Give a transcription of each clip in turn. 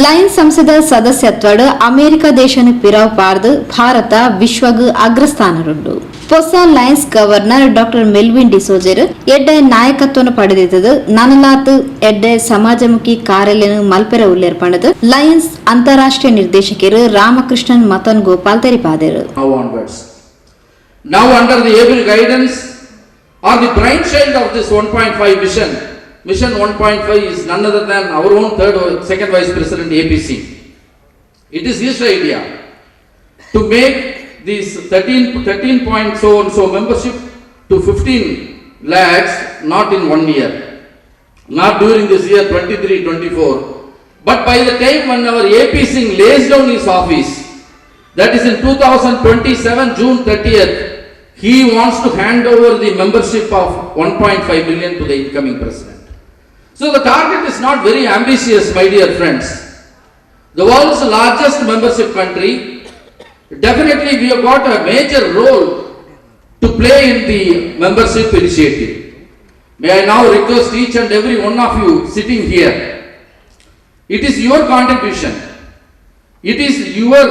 Lions ಸಂಸ್ಥೆದ ಸದಸ್ಯತ್ವಡ್ America ದೇಶನ ಪಿರವು ಪಾರ್ದು ಭಾರತ ವಿಶ್ವಗ್ ಅಗ್ರಸ್ಥಾನರುಂಡು. ಹೊಸ ಲಯನ್ಸ್ ಗವರ್ನರ್ ಡಾಕ್ಟರ್ ಮೆಲ್ವಿನ್ ಡಿಸೋಜೆರ್ ಎಡ್ಡೆ ನಾಯಕತ್ವನು ಪಡೆದಿತ್ತದು ನನಲಾತ್ ಎಡ್ಡೆ ಸಮಾಜಮುಖಿ ಕಾರ್ಯಾಲಯನು ಮಲ್ಪೆರ ಉಲ್ಲೇರ್ ಪಂಡದು ಲಯನ್ಸ್ ಅಂತಾರಾಷ್ಟ್ರೀಯ ನಿರ್ದೇಶಕರು ರಾಮಕೃಷ್ಣನ್ ಮತನ್ Gopal ತೆರಿಪಾದರು. Now onwards. Now under the able guidance or the brainchild of this 1.5 mission, Mission 1.5 is none other than our own third, second Vice President APC. It is his idea to make this 13 point so and so membership to 15 lakhs, not in one year, not during this year 23-24, but by the time when our AP Singh lays down his office, that is in 2027 June 30th, he wants to hand over the membership of 1.5 million to the incoming president. So the target is not very ambitious, my dear friends. The world's largest membership country, definitely we have got a major role to play in the membership initiative. May I now request each and every one of you sitting here, it is your contribution, it is your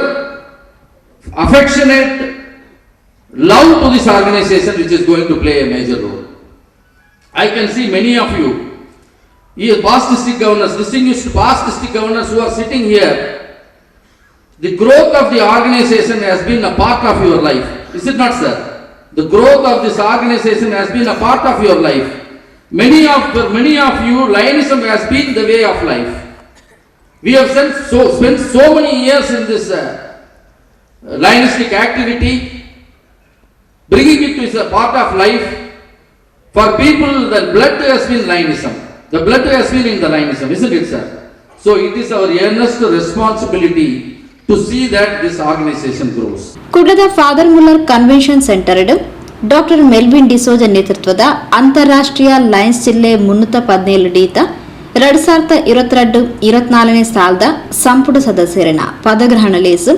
affectionate love to this organization which is going to play a major role. I can see many of you, past district governors, distinguished past district governors who are sitting here. The growth of the organization has been a part of your life. Is it not, sir? The growth of this organization has been a part of your life. Many of you, Lionism has been the way of life. We have spent so many years in this lionistic activity, bringing it to a part of life. For people, the blood has been Lionism. The blood has been in the Lionism, isn't it, sir? So it is our earnest responsibility to see that this organization grows. ಕುಡ್ಲದ father Muller convention centre doctor Melvin D'Souza ನೇತೃತ್ವದ ಅಂತಾರಾಷ್ಟ್ರೀಯ Lions ಜಿಲ್ಲೆ 317 ಡೀತ 2022-24ನೇ ಸಾಲದ ಸಂಪುಟ ಸದಸ್ಯರನ ಪದಗ್ರಹಣ ಲೇಸು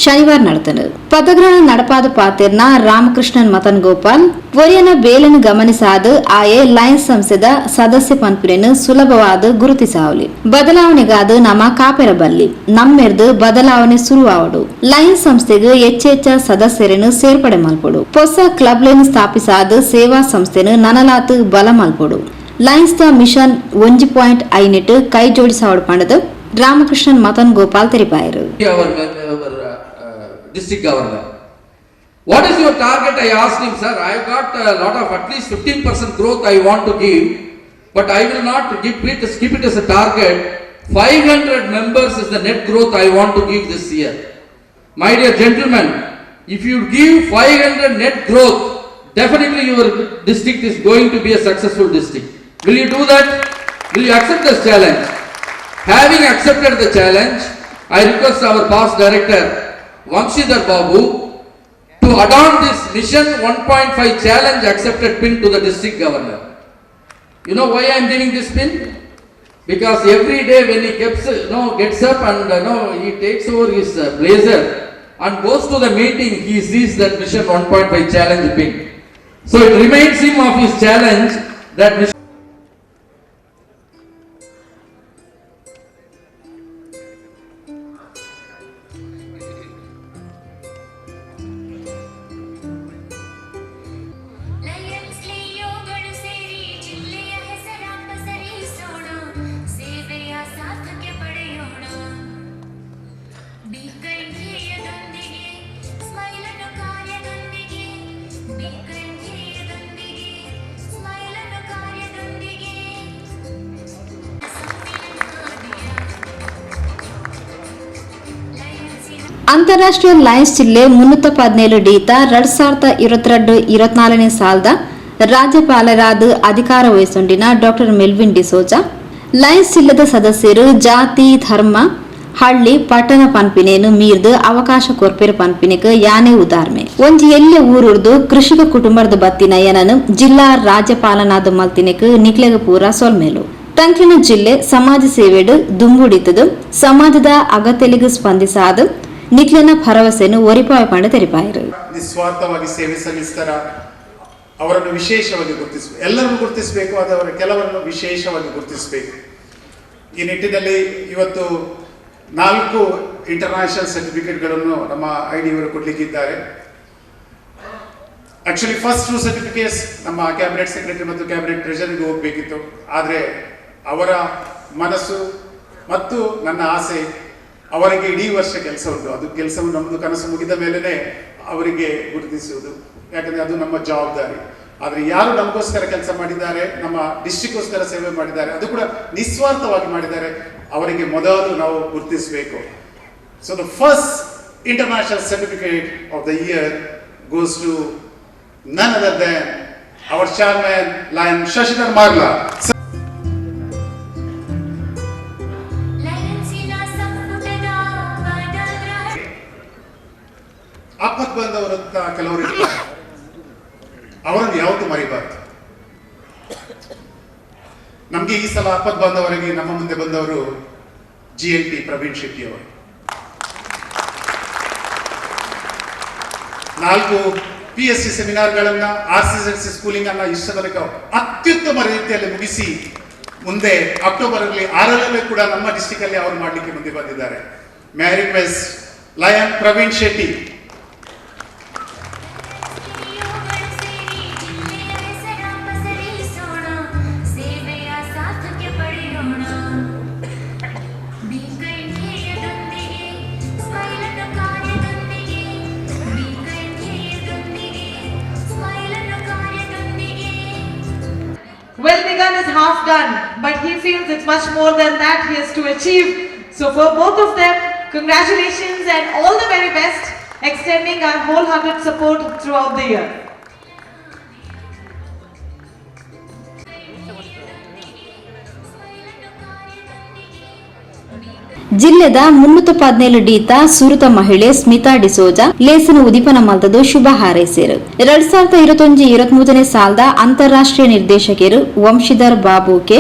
ಶನಿವಾರ ನಡೆತನು. ಪದಗ್ರಹಣ ನಡಪಾದ ಪಾತೆರ್ನ ರಾಮಕೃಷ್ಣನ್ ಮತನ್ ಗೋಪಾಲ್, ಒರಿಯನ ಬೇಲನ್ನು ಗಮನಿಸಾದ ಆಯೆ ಲಯನ್ಸ್ ಸಂಸ್ಥೆದ ಸದಸ್ಯ ಪನ್ಪಿನ ಸುಲಭವಾದ ಗುರುತಿಸಾವಲಿ. ಬದಲಾವಣೆಗಾದ ನಮ ಕಾಪೆರ ಬಲ್ಲಿ, ನಮ್ಮೆರ್ದು ಬದಲಾವಣೆ ಶುರುವಾವಡು. ಲಯನ್ಸ್ ಸಂಸ್ಥೆಗೆ ಹೆಚ್ಚೆಚ್ಚ ಸದಸ್ಯರನ್ನು ಸೇರ್ಪಡೆ ಮಲ್ಪೊಡು. ಹೊಸ ಕ್ಲಬ್ಲೆನ್ ಸ್ಥಾಪಿಸಾದ ಸೇವಾ ಸಂಸ್ಥೆನು ನನಲಾತ್ ಬಲ ಮಲ್ಪೊಡು. ಲಯನ್ಸ್ the mission 1.5ನೆಟ್ ಕೈ ಜೋಡಿಸಾವಡು ಪಂಡದು ರಾಮಕೃಷ್ಣನ್ ಮತನ್ Gopal ತೆರಿಪಾಯರು. Our district governor. What is your target? I asked him, "Sir, I have got a lot of at least 15% growth I want to give, but I will not give it, keep it as a target. 500 members is the net growth I want to give this year." My dear gentlemen, if you give 500 net growth, definitely your district is going to be a successful district. Will you do that? Will you accept this challenge? Having accepted the challenge, I request our past director, Vamshidhar Babu, to adorn this Mission 1.5 challenge accepted pin to the district governor. You know why I am giving this pin? Because every day when he keeps, gets up and he takes over his blazer and goes to the meeting, he sees that Mission 1.5 challenge pin. So it reminds him of his challenge, that mission. Lions ಲಿಯೋಗಳು ಸೇರಿ ಜಿಲ್ಲೆಯ ಹೆಸರ ಪಸರಿಸೋಣ, ಸೇವೆಯ ಸಾರ್ಥಕ್ಯ ಪಡೆಯೋಣ. Be kind ಧ್ಯೇಯದೊಂದಿಗೆ, ಸ್ಮೈಲನ್ನು ಕಾರ್ಯದೊಂದಿಗೆ, be kind ಧ್ಯೇಯದೊಂದಿಗೆ, ಸ್ಮೈಲನ್ನು ಕಾರ್ಯದೊಂದಿಗೆ ಸಮ್ಮಿಲನ ಲಯನ್ಸಿನ ಅಂತಾರಾಷ್ಟ್ರೀಯ Lions ಜಿಲ್ಲೆ 317 ಡೀತ 2022-24ನೇ ಸಾಲದ ರಾಜ್ಯಪಾಲರಾದ ಅಧಿಕಾರ ವಹಿಸೊಂಡಿನ ಡಾಕ್ಟರ್ ಮೆಲ್ವಿನ್ ಡಿಸೋಜಾ, ಲಯನ್ಸ್ ಜಿಲ್ಲೆದ ಸದಸ್ಯರು ಜಾತಿ, ಧರ್ಮ, ಹಳ್ಳಿ, ಪಟ್ಟಣ ಪನ್ಪಿನೇನು ಮೀರ್ದು ಅವಕಾಶ ಕೊರ್ಪೆರು ಪನ್ಪಿನಿಕ್ ಯಾನೇ ಉದಾಹರಣೆ. ಒಂಜಿ ಎಲ್ಯ ಊರುರ್ದು ಕೃಷಿಕ ಕುಟುಂಬದ ಬತ್ತಿನ ಏನನು ಜಿಲ್ಲಾ ರಾಜ್ಯಪಾಲನಾದ ಮಲ್ತಿನಿಕ್ ನಿಕ್ಲೆಗ ಪೂರ ಸೊಲ್ಮೇಲು. ತಂಕ್ಲಿನ ಜಿಲ್ಲೆ ಸಮಾಜ ಸೇವೆಡು ದುಂಬುಡಿತದು ಸಮಾಜದ ಅಗತ್ಯಲಿಗೆ ಸ್ಪಂದಿಸಾದ ನಿಕ್ಲೆನ ಭರವಸೆಯನ್ನು ಒರಿಪಾಯ ಪಂಡ ತೆರಿಪಾಯರು. ನಿಸ್ವಾರ್ಥವಾಗಿ ಸೇವೆ ಸಲ್ಲಿಸ್ತಾರ, ಅವರನ್ನು ವಿಶೇಷವಾಗಿ ಗುರುತಿಸಬೇಕು. ಎಲ್ಲರನ್ನು ಗುರುತಿಸಬೇಕು, ಆದರೆ ಅವರ ಕೆಲವರನ್ನು ವಿಶೇಷವಾಗಿ ಗುರುತಿಸಬೇಕು. ಈ ನಿಟ್ಟಿನಲ್ಲಿ ಇವತ್ತು 4 international ಸರ್ಟಿಫಿಕೇಟ್ಗಳನ್ನು ನಮ್ಮ I D ಅವರು ಕೊಡಲಿಕ್ಕಿದ್ದಾರೆ. Actually first 2 certificates ನಮ್ಮ ಕ್ಯಾಬಿನೆಟ್ ಸೆಕ್ರೆಟರಿ ಮತ್ತು ಕ್ಯಾಬಿನೆಟ್ ಟ್ರೆಷರಿಗೆ ಹೋಗಬೇಕಿತ್ತು. ಆದರೆ ಅವರ ಮನಸ್ಸು ಮತ್ತು ನನ್ನ ಆಸೆ, ಅವರಿಗೆ ಇಡೀ ವರ್ಷ ಕೆಲಸ ಉಂಟು. ಅದು ಕೆಲಸವು ನಮ್ಮದು ಕನಸು ಮುಗಿದ ಮೇಲೇ ಅವರಿಗೆ ಗುರುತಿಸುವುದು, ಯಾಕಂದರೆ ಅದು ನಮ್ಮ ಜವಾಬ್ದಾರಿ. ಆದರೆ ಯಾರು ನಮಗೋಸ್ಕರ ಕೆಲಸ ಮಾಡಿದ್ದಾರೆ, ನಮ್ಮ ಡಿಸ್ಟ್ರಿಕ್ಗೋಸ್ಕರ ಸೇವೆ ಮಾಡಿದ್ದಾರೆ, ಅದು ಕೂಡ ನಿಸ್ವಾರ್ಥವಾಗಿ ಮಾಡಿದ್ದಾರೆ, ಅವರಿಗೆ ಮೊದಲು ನಾವು ಗುರುತಿಸಬೇಕು. So the first international certificate of the year goes to none other than our chairman, Lion Shashidhar Marla. ಲಯನ್ಸಿನ ಸಂಪುಟದ ಪದಗ್ರಹಣ. ಆಪತ್ ಬಂದವರಂತ ಕೆಲವರು ಇರ್ತಾರೆ, ಅವರನ್ನು ಯಾವತ್ತೂ ಮರಿಬಾರ್ದು. ನಮಗೆ ಈ ಸಲ ಆಪತ್ ಬಂದವರಿಗೆ ನಮ್ಮ ಮುಂದೆ ಬಂದವರು G L T Praveen Shetty ಅವರು. 4 P S C ಸೆಮಿನಾರ್ಗಳನ್ನ, R C Z C schooling ಅನ್ನ ಇಷ್ಟ ತನಕ ಅತ್ಯುತ್ತಮ ರೀತಿಯಲ್ಲಿ ಮುಗಿಸಿ, ಮುಂದೆ ಅಕ್ಟೋಬರ್ ಅಲ್ಲಿ 6ರಲ್ಲೇ ಕೂಡ ನಮ್ಮ ಡಿಸ್ಟಿಕ್ ಅಲ್ಲಿ ಅವರು ಮಾಡಲಿಕ್ಕೆ ಮುಂದೆ ಬಂದಿದ್ದಾರೆ. May request Lion Praveen Shetty. ಲಿಯೋಗಳು ಸೇರಿ ಜಿಲ್ಲೆಯ ಹೆಸರ ಪಸರಿಸೋಣ, ಸೇವೆಯ ಸಾರ್ಥಕ್ಯ ಪಡೆಯೋಣ. ಬೀಕೈಂಧ್ಯೇಯದೊಂದಿಗೆ ಸ್ಮೈಲನ್ನು ಕಾರ್ಯದೊಂದಿಗೆ, ಬೀಕೈಂಧ್ಯೇಯದೊಂದಿಗೆ ಸ್ಮೈಲನ್ನು ಕಾರ್ಯದೊಂದಿಗೆ. Well begun is half done, but he feels it's much more than that he has to achieve. So for both of them, congratulations and all the very best, extending our wholehearted support throughout the year. ಸ್ಮೈಲನ್ನು ಕಾರ್ಯದೊಂದಿಗೆ. ಜಿಲ್ಲೆದ 317 ಡೀತ ಸುರುತ ಮಹಿಳೆ ಸ್ಮಿತಾ ಡಿಸೋಜಾ ಲೇಸನ ಉದಿಪನ ಮಲ್ತದು ಶುಭ ಹಾರೈಸಿರು. 2021-23ನೇ ಸಾಲದ ಅಂತಾರಾಷ್ಟ್ರೀಯ ನಿರ್ದೇಶಕರು ವಂಶಿಧರ್ Babu K,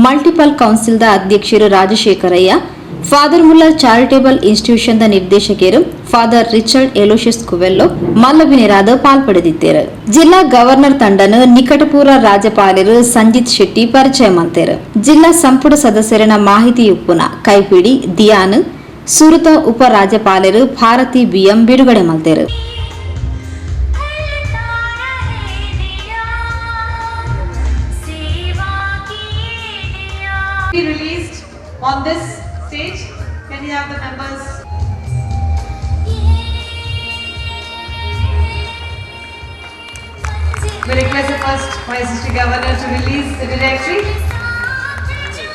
multiple ಕೌನ್ಸಿಲ್ದ ಅಧ್ಯಕ್ಷರು Rajashekarayya, father Muller charitable ಇನ್ಸ್ಟಿಟ್ಯೂಷನ್ದ ನಿರ್ದೇಶಕರು father Richard Aloysius ಕುವೆಲ್ಲೋ ಮಲ್ಲಬಿನಿರಾದ ಪಾಲ್ಪಡೆದಿದ್ದಾರೆ. ಜಿಲ್ಲಾ ಗವರ್ನರ್ ತಂಡನು ನಿಕಟಪೂರ್ವ ರಾಜ್ಯಪಾಲರು ಸಂಜಿತ್ ಶೆಟ್ಟಿ ಪರಿಚಯ ಮಂತೇರು. ಜಿಲ್ಲಾ ಸಂಪುಟ ಸದಸ್ಯರಿನ ಮಾಹಿತಿ ಉಪ್ಪುನ ಕೈಪಿಡಿ ದಿಯಾನ್ ಸುರುತ ಉಪ ರಾಜ್ಯಪಾಲರು ಭಾರತಿ ಬಿಎಂ ಬಿಡುಗಡೆ ಮಲ್ತೇರು. फैलता रहे दिया, सेवा की दिया। Be released on this stage. Can you have the members? ये We request the first Vice District Governor to release the directory. साथ जा,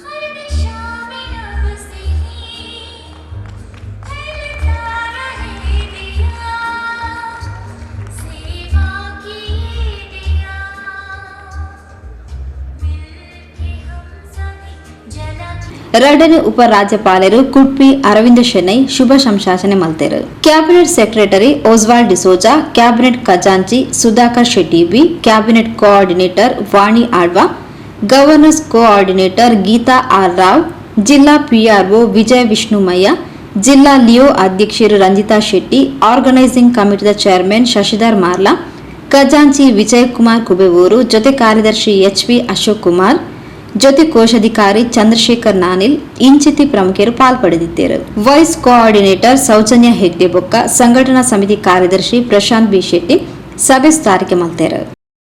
हर दिशा में अब से ही फैलता रहे दिया, सेवा की दिया, मिलके हम सभी जला ಎರಡನೇ ಉಪ ರಾಜ್ಯಪಾಲರು ಕುಡ್ಪಿ ಅರವಿಂದ ಶೆಣೈ ಶುಭ ಸಂಶಾಸನೆ ಮಲ್ತೇರು. Cabinet secretary Oswald D'Souza, cabinet ಖಜಾಂಚಿ Sudhakar Shetty B, cabinet coordinator Vani Alva, governors coordinator Geetha R Rao, ಜಿಲ್ಲಾ ಪಿಆರ್ಒ ವಿಜಯ ವಿಷ್ಣುಮಯ್ಯ, ಜಿಲ್ಲಾ ಲಿಯೋ ಅಧ್ಯಕ್ಷರು ರಂಜಿತಾ ಶೆಟ್ಟಿ, ಆರ್ಗನೈಸಿಂಗ್ ಕಮಿಟಿದ ಚೇರ್ಮನ್ ಶಶಿಧರ್ ಮಾರ್ಲಾ, ಖಜಾಂಚಿ ವಿಜಯಕುಮಾರ್ ಕುಬೆವೂರು, ಜೊತೆ ಕಾರ್ಯದರ್ಶಿ ಎಚ್ ವಿ ಅಶೋಕ್ ಕುಮಾರ್, ಜೊತೆ ಕೋಶಾಧಿಕಾರಿ ಚಂದ್ರಶೇಖರ್ ನಾನಿಲ್ ಇಂಚಿತಿ ಪ್ರಮುಖರು ಪಾಲ್ಪಡೆದಿದ್ದರು. ವೈಸ್ ಕೋಆರ್ಡಿನೇಟರ್ ಸೌಜನ್ಯ ಹೆಗ್ಡೆ ಬೊಕ್ಕ ಸಂಘಟನಾ ಸಮಿತಿ ಕಾರ್ಯದರ್ಶಿ ಪ್ರಶಾಂತ್ ಬಿ ಶೆಟ್ಟಿ ಸಭೆ ಸ್ಥಾರಿಕೆ ಮಲ್ತೇರು.